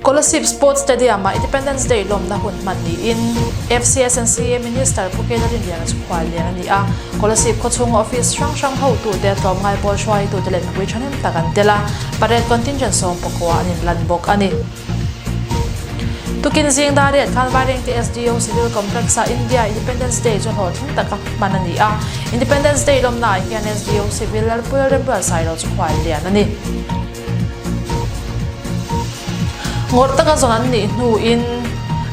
Kolasib Sports Stadium-ah Independence Day lawmna hun hman niin FCSNCA Minister Pu Kela Rinliana chu khuallian a ni a. Kolasib khawchhunga office hrang hrang hotute, tlawmngai pawl hruaitute leh mipui thahnem tak an tel a, parade contingent 14 an inlan bawk a ni. Tukin zing dar riat khan Vairengte SDO Civil Complex-ah India Independence Day chu hlawhtling taka hman a ni a. Independence Day lawmnaah hian SDO Civil Lalpuia Remruatsailo chu khuallian a ni. Ngawrh taka zawn an nih hnuin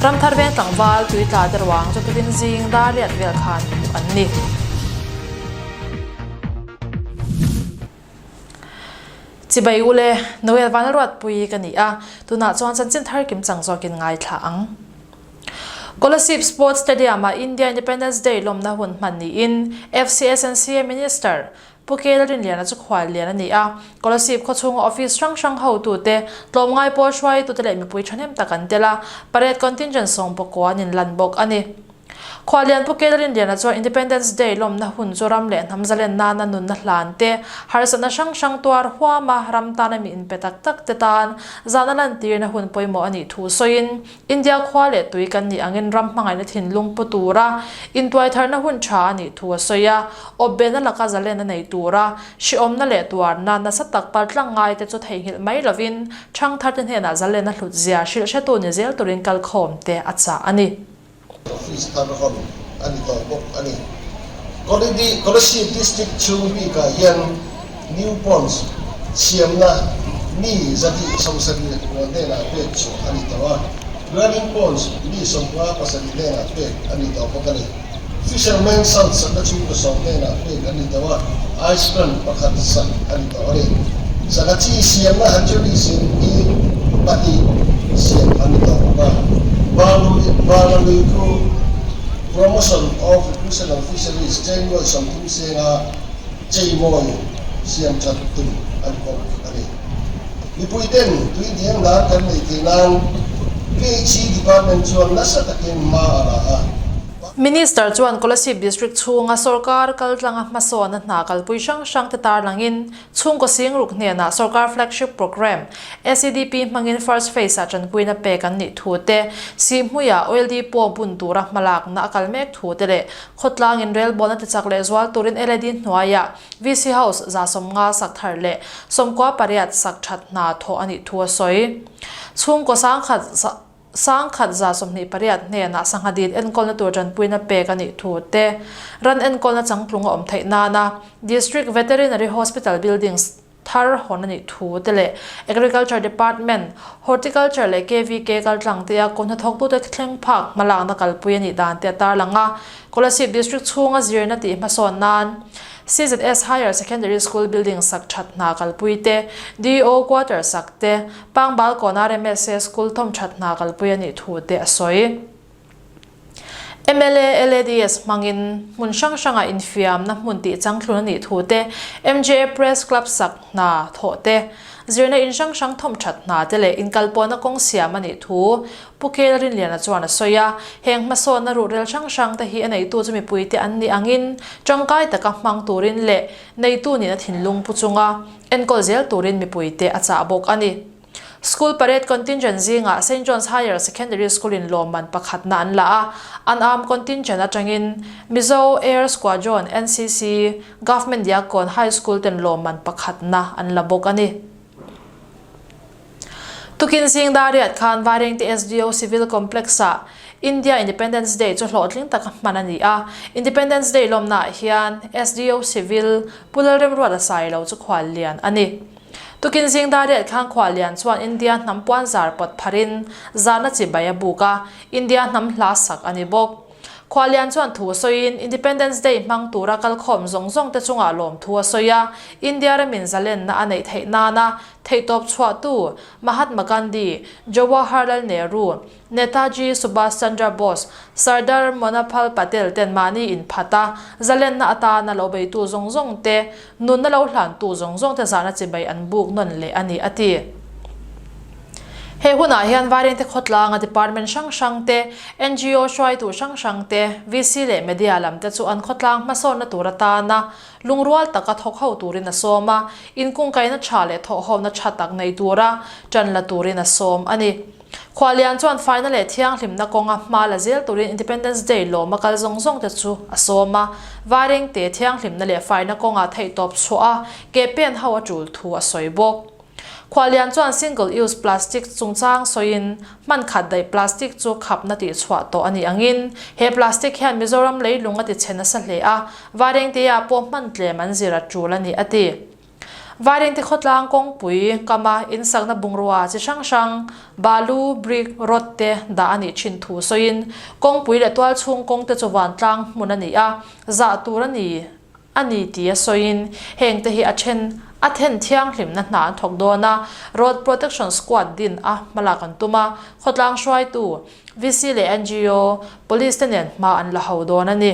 Ramthar veng tlangval tui tla te ruang chu tukin zing dar riat vel khan hmuh an ni. Chibai ule, Noel Vanlalruatpui ka ni a, tunah chuan chanchin thar kim chang zawkin ngaithla ang. Kolasib Sports Stadium-ah India Independence Day lawmna hun hman niin FCSNCA Minister Pu Kela Rinliana chu khuallian a ni a, Kolasib khawchhunga office hrang hrang hotute, tlawmngai pawl hruaitute leh mipui thahnem tak an tel a, parade contingent 19 an inlan bawk a ni. Khuallian Pu Kela Rinliana chuan Independence Day lawmna hun chu ram leh hnam zalen nana nunna hlan te, harsatna hrang hrang tuar huama ram tana mi inpe tak tak te tan zahna lantirna hun pawimawh a nih thu sawiin, India khua leh tui kan nih angin ram hmangaihna thinlung pu tura intuaitharna hun tha a nih thu a sawi a, awpbehna laka zalen a nei tura hrehawmna leh tuarna nasa tak paltlang ngaite chu theihnghilh mai lovin thangtharte hnenah zalen a hlut zia hrilh hretu ni zel turin kalkhawmte a chah a ni. Office thar hawn a ni tawh bawk a ni. Kolasib District chhung bikah hian New Ponds siamna mi 170 hnenah pek chhuah a ni tawh a, Dwelling Ponds mi 57 hnenah pek a ni tawh bawk a ni. Fisherman's Hut sakna chhungkaw 10 hnenah pek a ni tawh a, Ice Plant pakhat sak a ni tawh a ni. Sangha chi siamna hatcheries in hi pahnih siam a ni tawh bawk a, Vana lui khu Promotion of Recreational Fisheries Chengnuai 30 senga cheimawi siam that tum a ni bawk a ni. Mipui ten tui hniam nan kan nei thei nan PHE Department chuan nasa takin hma a la a. Minister chuan Kolasib District chhunga sorkar kaltlanga hmasawnna hna kalpui hrang hrang te tarlangin Chhungkaw Singruk hnenah sorkar flagship programme SEDP hmangin first phase ah tanpuina pek an nih thu te, Sihhmuiah oil depot bun tura hmalakna a kal mek thu te leh khawtlangin rel bawlna tichak leh zual turin LAD hnuaiah VC House 150 sak thar leh 98 sak that hna thawh a nih thu a sawi. Chhungkaw sangkhat 1128 hnenah sangha dil enkawlna tur tanpuina pek a nih thu te, ran enkawlna changtlung a awm theih nana District Veterinary Hospital Buildings thar hawn a nih thu te leh Agriculture Department, Horticulture leh KVK kaltlang tea kawhna thawktute thleng phak hmalakna kalpui a nih dan te a tarlang a. Kolasib District chhunga zirna tih hmasawn nan CZS Higher Secondary School building sak that hna kalpui te, DO quarter sak te, Pangbal kawn RMSA School thawm that hna kalpui a nih thu te a sawi. Mla LADS hmangin hmun hrang hrangah infiamna hmun tih changthlun a nih thu te, MJA Press Club sak hna thawh te, zirna in hrang hrang thawm that hna te leh inkalpawhna kawng siam a nih thu Pu Kel Rinliana chuan a sawi a. Heng hmasawnna ruhrel hrang hrang te hi a neitu chu mipuite an nih angin tangkai taka hmang turin leh neitu nihna thinlung pu chunga enkawl zel turin mipuite a chah bawk a ni. School parade contingent zingah Saint John's Higher Secondary School-in lawmman pakhatna an la a, an arm contingent atangin Mizo Air Squadron, NCC, Government Diakkawn High School ten lawmman pakhatna an la bawk a ni. Tukin zing dar riat khan Vairengte SDO Civil Complex-ah India Independence Day chu hlawhtling taka hman a ni a. Independence Day lawmnaah hian SDO Civil Pu Lalremruata Sailo chu khuallian a ni. Tukin zing dar riat khan khuallian chuan India hnam puanzar pawt pharin zahna chibai a buk a, India hnam hla sak a ni bawk. Khuallian chuan thu sawiin Independence Day hmang tura kalkhawm zawng zawng te chungah lawmthu a sawi a, India ramin zalenna a neih theih nana theihtawp chhuahtu Mahatma Gandhi, Jawaharlal Nehru, Netaji Subhas Chandra Bose, Sardar Monapal Patel ten mahni inphat a, zalenna atana lo beitu zawng zawng te, nunna lo hlantu zawng zawng te zahna chibai an buk nawn leh a ni, a ti. He hunah hian Vairengte khawtlanga department hrang hrang te, ngo hruaitu hrang hrang te, VC leh media lam te chu an khawtlang hmasawnna tur atana lungrual taka thawk ho turin a sawm a, inkungkaihna tha leh thawhhawmna tha tak nei tura tan la turin a sawm a ni. Khualian chuan faina leh thianghlimna kawnga hma la zel turin Independence Day lawma kal zawng zawng te chu a sawm a, Vairengte thianghlimna leh faina kawnga theihtawp chhuah a, ke pen ho a tul thu a sawi bawk. Khualian chuan single use plastic chungchang sawiin hman khat daih plastic chu khapna tihchhuah tawh a nih angin he plastic hian Mizoram leilung a tichhe nasa hle a, Vairengte-ah pawh hman tlem an zir a tul a ni a ti. Vairengte khawtlang kawngpui kama insakna bungrua chi hrang hrang, balu, brick, rod te dah a nih thin thu sawiin kawngpui leh tualchhung kawng te chu vantlang hmun a ni a, zah tur a ni a ni tia sawiin heng te hi a then a then thianghlimna hna an thawk dawn a, Road Protection Squad din a hmalak an tum a, khawtlang hruaitu, VC leh ngo, Police te nen hma an la ho dawn a ni.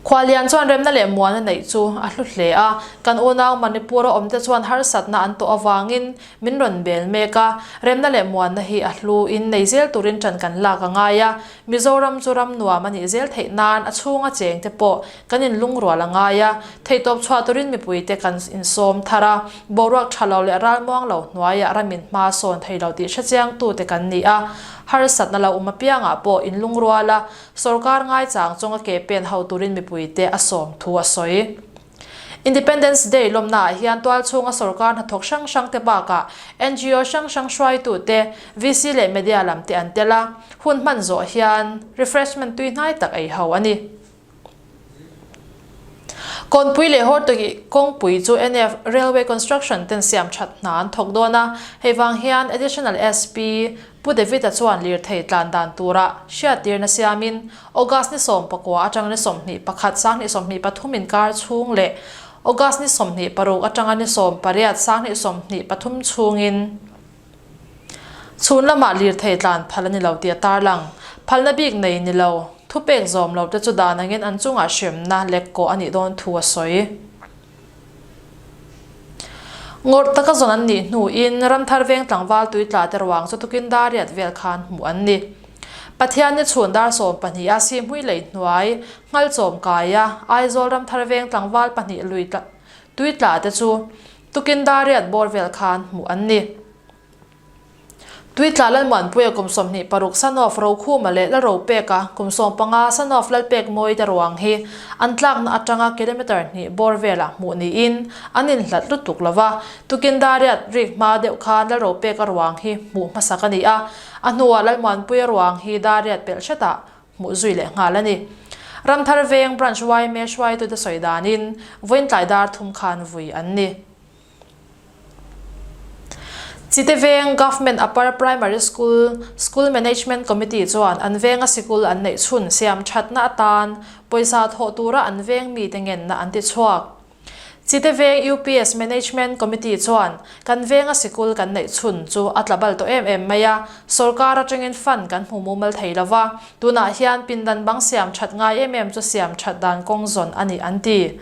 Khualian chuan remna leh muana neih chu a hlu hle a, kan unau Manipur a awmte chuan harsatna an tawh avangin min rawn bel mek a, remna leh muanna hi a hlu in nei zel turin ṭan kan lak a ngai a, Mizoram chu ram nuam a nih zel theih nan a chhunga chengte pawh kan inlungrual a ngai a, theihtawp chhuah turin mipuite kan insawm thar a, boruak ṭha lo leh ralmuang lo hnuaiah ramin hma sawn thei lo tih hrechiangtute kan ni a, harsatna lo awm apiangah pawh inlungrual a, Sorkar ngaichang chunga ke pen ho turin mipuite a sawm thu a sawi. Independence Day lawmnaah hian tualchhunga sorkar hnathawk hrang hrangte bakah ngo hrang hrang hruaitute, VC leh media lamte an tel a, hun hman zawh hian refreshment tui hnai tak ei ho a ni. Kawnpui leh Hortoki kawngpui chu NF Railway Construction ten siam that hna an thawk dawn a, hei vang hian Additional SP Pu David-a chuan lirthei tlan dan tura hriattirna siamin August ni 19 atanga ni 21 2023 inkar chhung leh August ni 26 atanga ni 18 2023 chhungin chhun lamah lirthei tlan phal a ni lo tih a tarlang. Phalna bik nei ni lo, thupek zawm lo te chu dan angin an chungah hremna lek kawh a nih dawn thu a sawi. Ngawrh taka zawn an nih hnuin Ramthar veng tlangval tuitla te ruang chu tukin dar riat vel khan hmuh an ni. Pathian ni chhun dar 12 a Sihmui lei hnuai, Nghalchawm kaia Aizawl Ramthar veng tlangval pahnih lui tuitla te chu tukin dar riat bawr vel khan hmuh an ni. Tuitla Lalmuanpuia kum 26 Sanof Rokhuma leh Lalropeka kum 15 Sanof Lalpekmawii te ruang hi an tlakna atanga kilometre hnih bawr velah hmuh niin an inhlat lutuk lo va. Tukin Dariat rik hma deuh khan Lalropeka ruang hi hmuh hmasak a ni a, a hnuah Lalmuanpuia ruang hi Dariat pelh hretah hmuh zui leh nghal a ni. Ramthar Veng Branch yma hruaitute sawi danin vawiin tlai dar thum khan vui an ni. Chite Veng Government Upper Primary School School Management Committee chuan an venga sikul an neih chhun siam thatna atan pawisa thawh tura an veng mite ngenna an ti chhuak. Chite Veng UPS Management Committee chuan kan venga sikul kan neih chhun chu a tla bal tawh em em mai a, sawrkar atangin fund kan hmu mumal thei lova, tunah hian pindan bang siam that ngai em em chu siam that dan kawng zawn a ni an ti.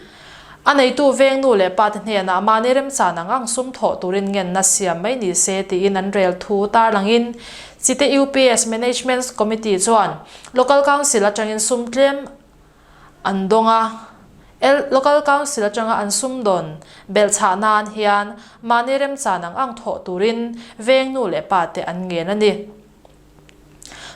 A neitu veng nu leh pa te hnenah mahni remchan ang ang sum thawh turin ngenna siam mai ni se tiin an rel thu tarlangin Chite UPS Management Committee chuan Local Council atangin sum tlem an dawng a, Local Council atanga an sum dawn belhchhah nan hian mahni remchan ang ang thawh turin veng nu leh pa te an ngen a ni.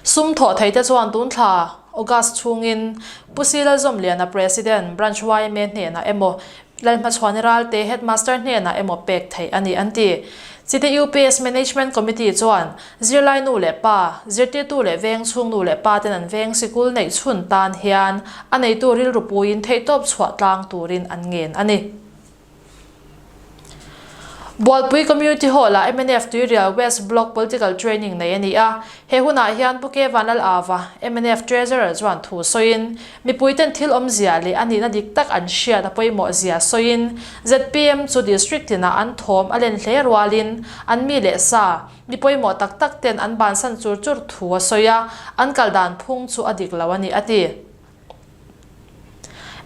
Sum thawh theite chuan tun thla August chhungin Pu Si Lalzawmliana President, Branch yma hnenah emaw, Lalhmachhuani Ralte Headmaster hnenah emaw pek theih a ni an ti. Chite UPS Management Committee chuan zirlai nu leh pa, zirtirtu leh veng chhung nu leh pa ten an veng sikul neih chhun tan hian a neitu rilru puiin theihtawp chhuah tlang turin an ngen a ni. Bualpui Community Hall-ah mnf Tuirial West Block Political Training nei a ni a. He hunah hian Pu Ke Vanlal Ava, mnf Treasurer chuan thu sawiin, mipuiten thil awmzia leh a nihna dik tak an hriat a pawimawh zia sawiin, zpm chu District tinah an thawm a len hle rualin an mi leh sa, mi pawimawh tak tak ten an bansan chur chur thu a sawi a, an kal dan phung chu a dik lo a ni a ti.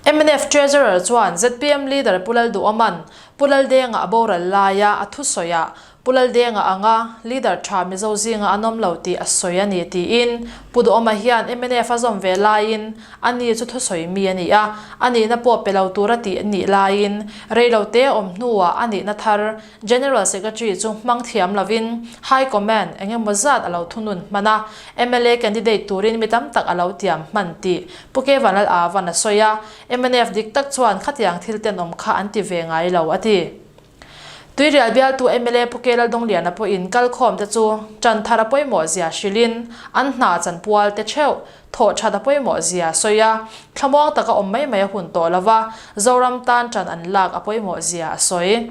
Mnf Treasurer chuan zpm Leader Pu Lalduhawman Pu Laldenga a boral laia a thusawiah. Pu Laldenga anga leader tha Mizo zinga an awm lo tih a sawi a ni tiin Pu Duhawma hian mnf a zawm ve laiin a ni chu thusawi mi a ni a, a nihna pawh pe lo tura tih a nih laiin reilote awm hnuah a nihna thar General Secretary chu hmang thiam lovin High Command eng emaw zat a lo thunun hman a, mla candidate turin mi tam tak a lo tiam hman tih Pu K Vanlal Avan a sawi a, mnf dik tak chuan khatiang thil tenawm kha an ti ve ngai lo a ti. Tuirial bialtu mla Pu K Laldongliana pawhin kalkhawm te chu ṭan thar a pawimawh zia hrilhin an hna chanpual te theuh thawh ṭhat a pawimawh zia a sawi a, thlamuang taka awm mai mai a hun tawh lo va, Zoram tan ṭan an lak a pawimawh zia a sawi.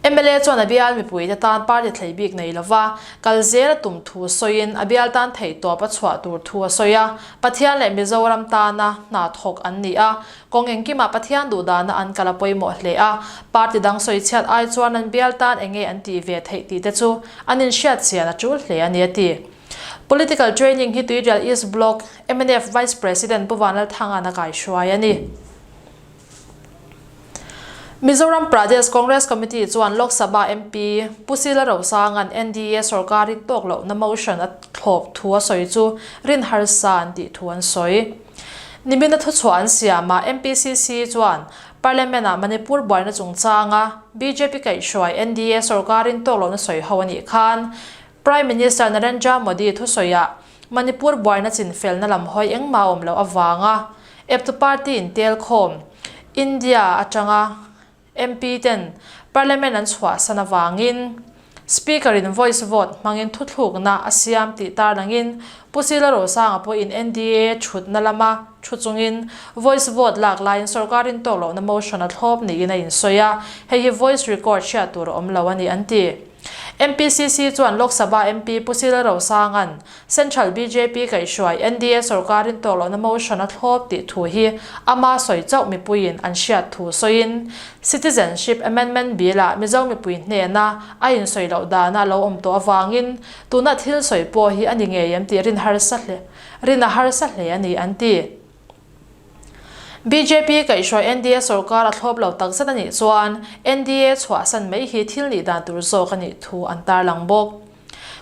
Mla chuan a bial mipuite tan party thlei bik nei lova kal zel a tum thu sawiin a bial tan theihtawp a chhuah tur thu a sawi a, Pathian leh Mizoram tana hna thawk an ni a, kawng engkimah Pathian duhdana an kal a pawimawh hle a, party dang sawi chhiat ai chuan an bial tan enge an tih ve theih tih te chu an inhriat chian a tul hle a ni a ti. Political training hi Tuirial East Block mnf Vice President Pu Vanlalthanga'n a kaihruai a ni. Mizoram Pradesh Congress Committee chuan Lok Sabha MP Pu Sila Rosanga'n NDA sorkar hi tawk lohna motion a thlawp thu a sawi chu rin harsa an tih thu an sawi. Nimina thuchhuah an siamah MPCC chuan Parliament-ah Manipur buaina chungchanga bjp kaihhruai NDA sorkarin tawk lohna sawi ho a nih khan Prime Minister Narendra Modi thusawiah Manipur buaina chinfelna lam hawi engmah a awm loh avanga eptu party intel khawm India atanga MP ten Parliament an chhuahsan avangin Speaker in voice vote hmangin thuthlukna a siam tih tarlangin Pu Sila Rosanga pawhin NDA thutna lama thu chungin voice vote lak laiin sorkar in tawk lohna motion a thlawp niin a insawi a, hei hi voice record hriat tur a awm lo a ni an ti. MPCC chuan Lok Sabha MP Pu Sila Rosanga'n Central bjp kaihhruai NDA sorkarin tawk lohna motion a thlawp tih thu hi ama sawi chauh mipuiin an hriat thu sawiin Citizenship Amendment Bill-ah Mizo mipui hnena a insawi loh dana a lo awm tawh avangin tuna thil sawi pawh hi a ni ngei em tih rin harsa hle rin a harsa hle a ni an ti. Bjp kaihhruai NDA sorkar a thlawp lo takzet a nih chuan NDA chhuahsan mai hi thil nih dan tur zawk a nih thu an tarlang bawk.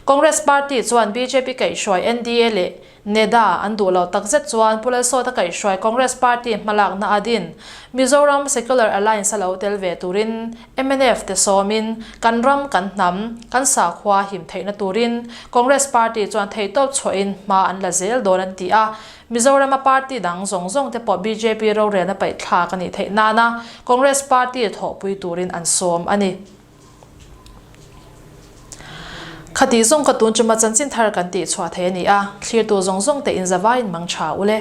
Congress party chuan bjp kaihhruai NDA leh NEDA an duh lo takzet chuan Pu Lalsawta kaihhruai Congress party hmalakna a din Mizoram Secular Alliance a lo tel ve turin mnf te sawmin kan ram kan hnam kan sakhua him theihna turin Congress party chuan theihtawp chhuahin hma an la zel dawn an ti a. Mizorama party dang zawng zawng te pawh bjp rorelna paih thlak a nih theih nana Congress party thawhpui turin an sawm a ni. Khatih zawng ka tun chuma chanchin thar kan tih chhuah thei a ni a, thlirtu zawng zawng te inzavaiin mang tha ule.